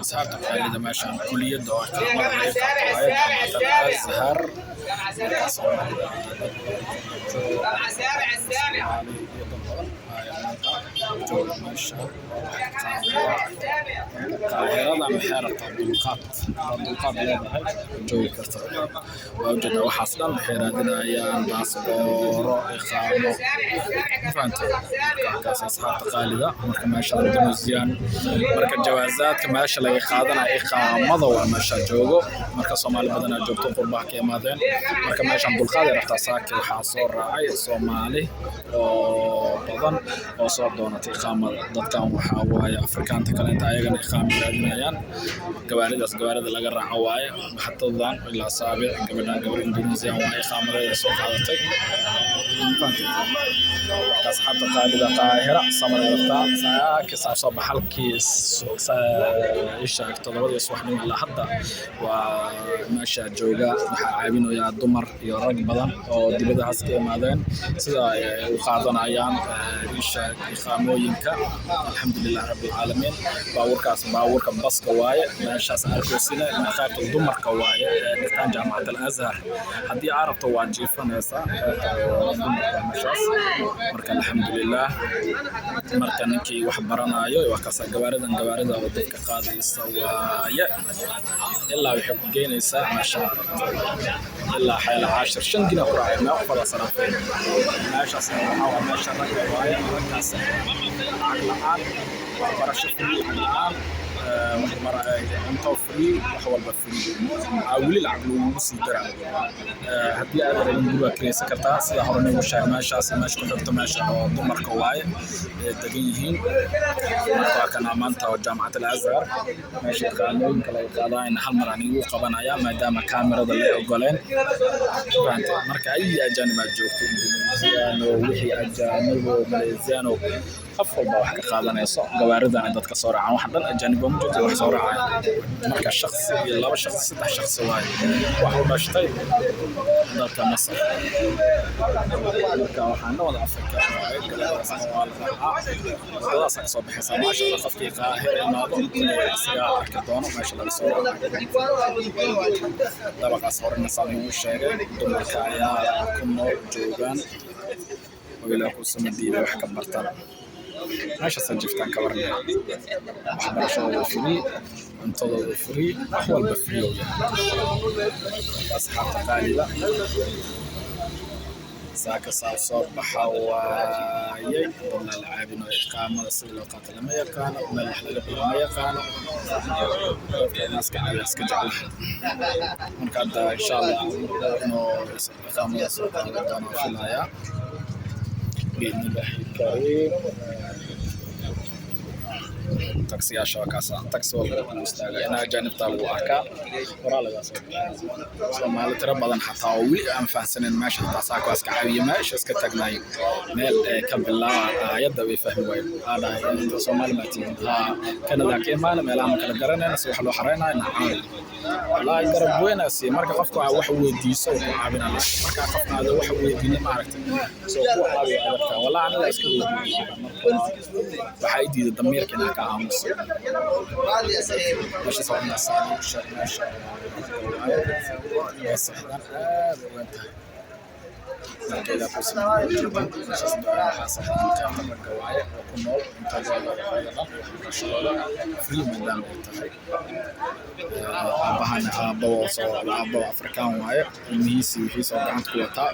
Asxaabta qaalida, meeshaan kuliyadda oo iqaamada laga qaato waaye, Jaamacat Al Azhar. Marka Soomaalida iyo dad badan Soomaali iyo dad badan ayaa maanta jooga meesha oo wax ka qaadanaya. Qaahiradan waxay rabtaa dulqaad. Haddaad dulqaad leedahay, joogi karta. Waa ujeedaa, waxaas dhan waxay raadinayaan baasbooro, iqaamo, ma fahantay? Markaas, asxaabta qaalida, marka meeshaan Indonesian, marka jawaazaadka meesha laga qaadanayo iqaamada waa meesha joogo. Marka Soomaali badanaa joogto, qurbaha ka imaadeen. Marka meeshaan dulqaad ay rabtaa. Saaki waxaa soo raacay Soomaali oo badan oo soo doonatay iqaamada. Dadkan waxaa waaye Afrikaanta kale inta ayagana iqaamo raadinayaan. Gawaaridaas gawaarida laga raaco waaye maxadadan ilaa Saabic. Gabadhan gabar Indonesian waaye, iqaamadeeda soo qaadatay. Marka, asxaabta qaalida, Qaahira samar ay rabtaa. Saaki saa soo bax halkii isha 7dii subaxnimo ilaa hadda waa meesha jooga. Waxaa caawinayaa dumar iyo rag badan oo dibadahaas ka imaadeen sida ay u qaadanayaan isha iqaamooyinka. Alxamdulilah rabbil caalamiin. Baabuurkaas baabuurka baska waaye. Meeshaas arkoosina qaybta dumarka waaye ee dhigtaan Jaamacat Al Azhar. Haddii aad rabto, waa jiifanaysaa qaybta dumarka meeshaas. Marka alxamdulilah, marka ninkii wax baranayo waa kaasa. Gawaaridan gawaarida oo dadka qaadaysa waaye. Ilaa waxay ku geynaysaa meesha rabto, ilaa Xeela Caashir. 5 gina ku raacay meel qof adaa saraafeen. Meeshaas waxaa waa meesha ragga waaye. Raggaas lacag la'aan, waxbarasho free, lacag la'aan, cunto free, wax walba free. Aa weli lacag lagugu sii daraa. Haddii aad rabin, guriga kireysan kartaa. Sida hore nagu sheegay, meeshaas meesha ku xigto meesha oo dumarka waaye ee degan yihiin. Marka waa kana maanta oo Jaamacat Al Azhar, meesha iqaamooyinka laga qaadayna hal mar aan igu qabanaya maadaama kaamirada la ogoleen. Fahantay? Marka ay ajaanib aad joogto, Indonesiano, wixii ajaanibo, Malaysiano, qof walba wax ka qaadanayso. Gawaaridana dadka soo raacaan wax dhan ajaanib ma jirto wax soo raacaya. Marka shakhsi iyo laba shakhsi, saddex shakhsi waaye wax u dhashtay dalka Masar. Marka waxaan wada Afrika waaye. Gawaaridaasna waa la raacaa, wadadaas ka soo baxaysaa. Maasha Allah, qofkii Qaahira imaado inuu isagaa arki doono meesha laga soo raacayo. Dabaqaas horena saan igu sheegay, dumarka ayaa ku nool, joogaan oo Ilaah ku samadiiday wax ka bartaan. Meeshaasaan jiftaan ka warnay. Waxbarashadooda free, cuntadooda free, wax walba free oo yahay. Asxaabta qaaliga, saaka saa soo baxa waayay. Dadna la caabinayo, iqaamada sida loo qaato lama yaqaano, meel wax laga bilo lama yaqaano. Dadka inaan iska caawiya iska jeclahay. Marka hadda insha Allah inuu iqaamada soo qaadan doono filayaa, biidnillahi kariim. Taksiyaasha waa kaasa, taksi walba lagu istaaga inaa ajaanibtaa lagu arkaa, horaa lagaa soo baxay. Soomaali tiro badan xataa oo weli aan fahansanin meesha xataa saaka waa iska caawiye. Meesha iska tagnay, meel ee ka bilaaba aayadda way fahmi waayeen. Aa dhahay, "Inta Soomaali maa tihiin?" "Haa." "Canada ka imaana, meelaha ma kala garanayna si wax loo xareynayo." "Nacaawi." Wallaahi garab weynaa siiye. Marka qofka aa wax weydiiso, wuu ku caawinaa. Laakiin markaa qofka aada wax weydiinin, maaragtay, soo ku caawiya adagtaa. Wallaahi aniga iska weydiiyey. Marka waxaa i diiday damiirka inaan ka aamuso. Meeshaas waa inaa saan ugu sheeg, meesha waaye waa seexdaan, aad u weyn tahay. Marka Ilaah ku sameeyo, meeshaas waxaa seexdaan qaybta ragga waaye oo ku nool. Cuntadooda, waxooda dhan, waxbarashadooda free maadaama ay tahay. Aabahana aabba soo aabba Afrikaan waaye. Ilmihiisii wixiisa oo gacanta ku wataa,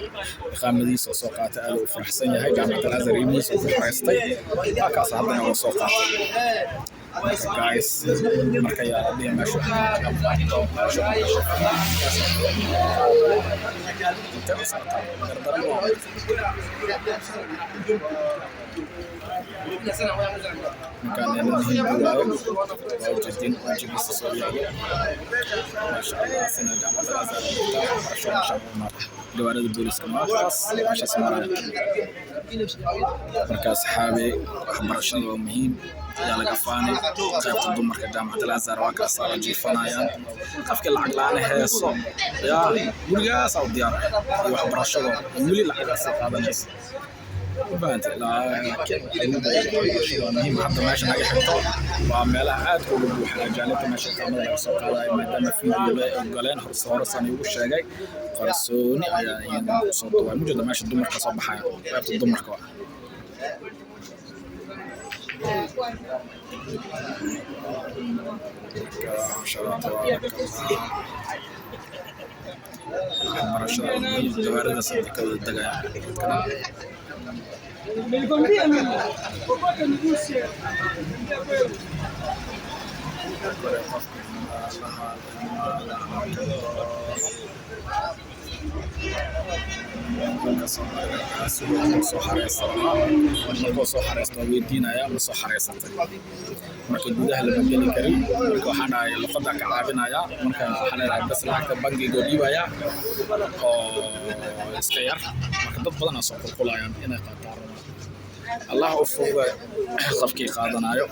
iqaamadiisa oo soo qaatay, aad u faraxsan yahay. Jaamacat Al Azhar ilmihiisa uu ku xareystay, halkaas haddana waa soo qaatay. Marka guys, marka yaa la dhihi meesha wax laga barto, meesha meesha intee u socotaa gardaran waa. Ninkaan nin Hindi waaye, waa ujeedin wejigiisa soo yaalo. Maasha Allah, asina Jaamacad Al Azhar dhigtaa, waxbarasho meesha ugu imaada. Gawaarida booliska maakaas meeshaas maraya. Marka asxaabi, waxbarashada waa muhiim, ayaa laga faanay. Qaybta dumarka Jaamacad Al Azhar waa kaas, la jiifanayaan. Qofkii lacag la'aan heeso yaa gurigaas u diyaar iyo waxbarashada weli lacagaas qaadanaysa. Ma fahantay? Laakiin waxbarashada waa muhiim. Hadda meesha naga xigto waa meelaha aadka uga buuxa ajaanibta, meesha iqaamada laga soo qaadayo. Maadaama video loo ogoleen, hore saan iigu sheegay, qarsooni ayaa iyadana kusoo duubay. Mujeeda meesha dumarka soo baxaya, qaybta dumarka waa. Maasha Allah, tabaaraka Allah. Waxbarashada waa muhiim. Gawaaridaas intay ka wada degayaan dadka dhan. Nilikwambia mimi popote niguse. Kore qofka laha marka Soomaalida soo xareysanaa, markuu soo xareysto waa weydiinaya: "Ma soo xareysatay?" Marka gudaha lama geli karin. Marka waxaan dhahay luqadda ka caawinaya. Marka waxaan leedahay bas lacagta bangiga oo dhiibaya oo iska yar. Marka dad badan aa soo qulqulayaan inay qaataan rabaan. Allah u fudude qofkii qaadanayo.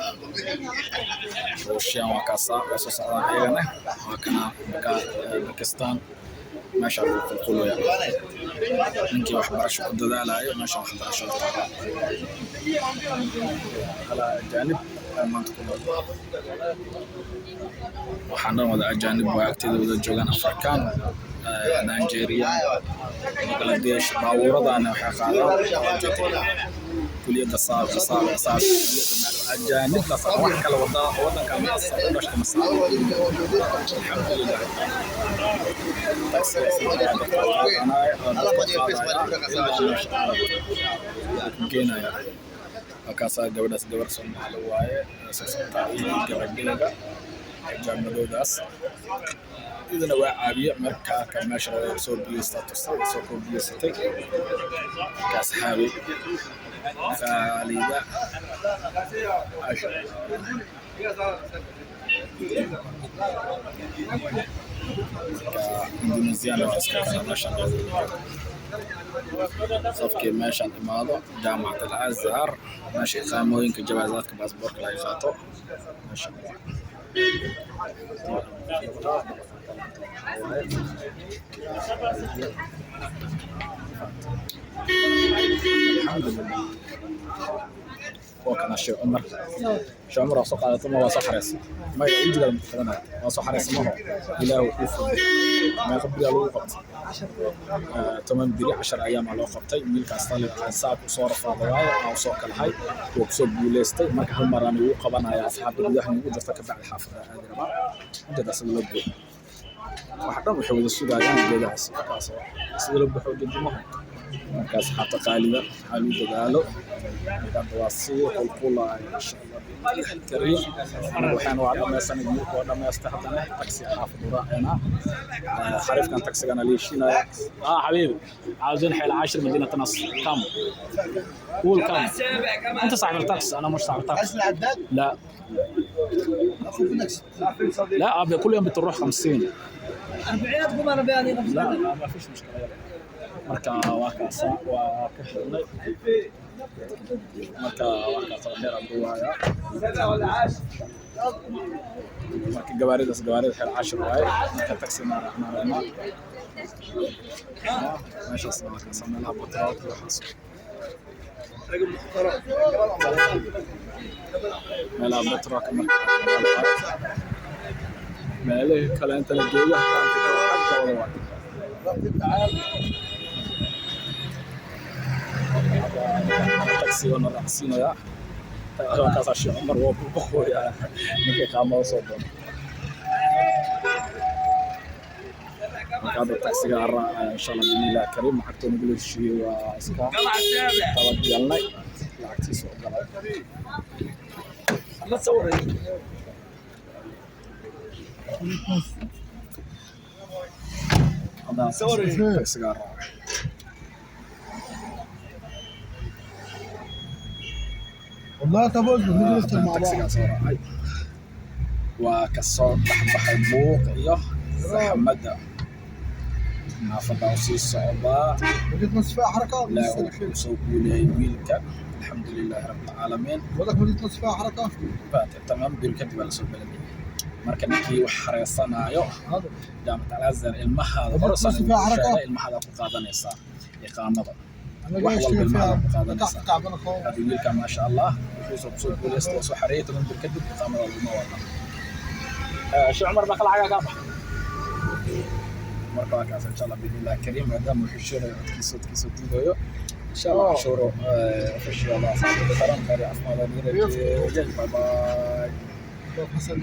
Ruushiyaan waa kaasaa, waa soo socdaan ayagana. Waa kana Bakistan meesha lagu qulqulaya. Ninkii waxbarasho ku dadaalayo, meesha waxbarashada taala. Hala ajaanib ayaa maanta ku nool. Waxaan dhan wada ajaanib waa, agteeda wada joogaan: Afrikaan, Nigeria, Bangladesh. Baabuuradana waxay qaadaan kuliyadda saab saab saab, kuliyadda meel ajaanib la saaro. Wax kale wada wadanka ma asal u dhashta ma saaro. Alxamdulilah, taksigaas ayaa dadka qaadanaya oo dadka qaadaya ilaa meesha geenaya. Halkaasaa gabadhaas gabar Soomaali waaye soo socotaa iyo gabadheeda xijaab madowdaas iyadana waa caawiye. Markaa ka meesha soo biyeystaa tustay, soo koobiyeysatay. Marka asxaabi khaalida Asha. Marka Indonesiana waa iska kana meeshan. Qofkii meeshan imaado, Jaamacat Al Azhar, meesha iqaamooyinka, jawaazaadka, baasaboorka laga qaato meeshan waa. Alxamdulilah, waa kana Sheekh Cumar. Sheekh Cumar, waa soo qaadatay ma waa soo xareysay? Maya, wejigaada ma qabanaya. Waa soo xareysay maho? Ilaahu kuu fududeey. Meeqa beriyaa lagu qabtay? 10 beri, 10 ayaamaa loo qabtay. Wiilkaas talibka saab usoo rafaada waaye, aan usoo kalahay, wuu kusoo guuleystay. Marka hal maraan ugu qabanaya asxaabta gudaha ugu jirta, ka bacdi xaafada aadi rabaa. Ujeedaa sida loo buuxo? Waxa dhan waxay wada sugayaan geedahaas. Markaas sida loo buuxo ujeedimaha. Marka asxaabta qaalida, waxaa lagu dadaalo. Marka hadda waa sii qulqulaya, insha Allah kariim. Anaga waxaan waa dhammaysanay, wiilka waa dhammaystay. Haddana taxi xaafad u raacaynaa. Xariifkan taxigana liishinaya. حبيبي، عاوزين حي العاشر مدينة نصر. كم؟ قول كم؟ انت صاحب التاكس، انا مش صاحب التاكس. العداد. لا. اخذ منك 60. لا أبي، كل يوم بتروح 50. 40 تقوم انا بياني. لا لا، ما فيش مشكلة. يلا. Marka waa kaasa, waa ka helnay. Marka waa kaasa, waxyar aan duubayaa. Marka gawaaridaas gawaarida xeer cashir waaye. Marka taxi maaragna meeshaas waa kaasa, meelaha batroolka iyo waxaas, meelaha batroolka. Marka meelihii kale inta la geeyo xagga wada waa. Taxi waa na raacsiinayaa. Halkaasaa Sheekh Cumar waa ku boqoyaa ninkii qaamada soo doona. Marka hadda taxiga aan raacaya, insha Allah biidnillahi kariim. Lacagta nagu heshiiyey waa iska tabagalnay, lacagtiisa ogolay. ما تصور. Haddana taxiga aan raacay. والله طب اصبر، نيجي نفطر Haddana مع بعض. taxigaa soo raacay, waa kasoo dhexbaxay buuq iyo saxmadda. Xaafadda u sii socdaa. مدينة نصر فيها حركة. Ilaahi لسه wuxuu الخير. soo guuleeyey wiilka, alxamdu lilaahi rabbi alcaalamiin. بقول لك مدينة نصر فيها حركة. Faate tamam bil kadib waa lasoo belamiyey. Marka ninkii wax xareysanaayo هذا Jaamacat Al Azhar, ilmahaada Madiinatu hore Nasr fiiha xaraka. sheegay, ilmahaada ku qaadanaysaa iqaamada. انا Wax جاي walba اشتري ilmaha فيها ku qaadanaysaa. تحت تعبانه خالص. Hadda wiilka, maasha Allah, wuxuu soo guuleysta, waa soo xareeyay. 10 bir kadib iqaamada laguma wada. Sheekh Cumar baa lacagaa kaa baxa. Marka waa kaas, insha Allah biidnillah kariim, maadaama uu xishoonayo, codkiisa diidayo, insha Allah cashuuro official. Asxaabta taran khayr, caafimaad. Bye bye. حسن.